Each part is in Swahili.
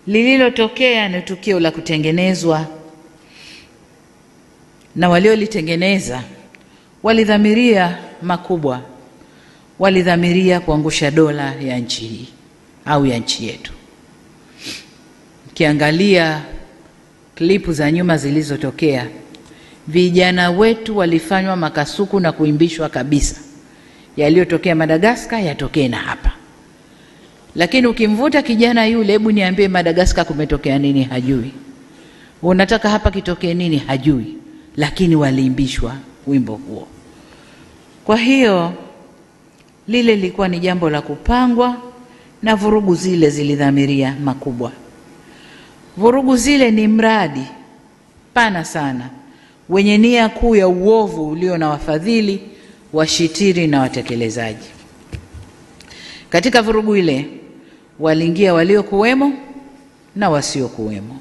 Lililotokea ni tukio la kutengenezwa, na waliolitengeneza walidhamiria makubwa, walidhamiria kuangusha dola ya nchi hii au ya nchi yetu. Ukiangalia klipu za nyuma zilizotokea, vijana wetu walifanywa makasuku na kuimbishwa kabisa. Yaliyotokea Madagascar yatokee na hapa. Lakini ukimvuta kijana yule, hebu niambie Madagascar kumetokea nini, hajui. Unataka hapa kitokee nini, hajui. Lakini waliimbishwa wimbo huo. Kwa hiyo lile lilikuwa ni jambo la kupangwa, na vurugu zile zilidhamiria makubwa. Vurugu zile ni mradi pana sana wenye nia kuu ya uovu ulio na wafadhili, washitiri na watekelezaji. Katika vurugu ile waliingia waliokuwemo na wasiokuwemo,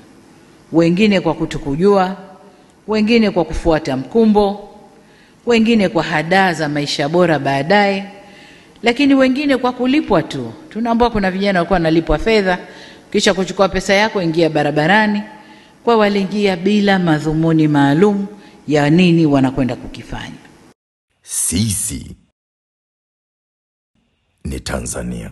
wengine kwa kutokujua, wengine kwa kufuata mkumbo, wengine kwa hadaa za maisha bora baadaye, lakini wengine kwa kulipwa tu. Tunaambiwa kuna vijana walikuwa wanalipwa fedha, kisha kuchukua pesa yako ingia barabarani. Kwa waliingia bila madhumuni maalum ya nini wanakwenda kukifanya. Sisi ni Tanzania.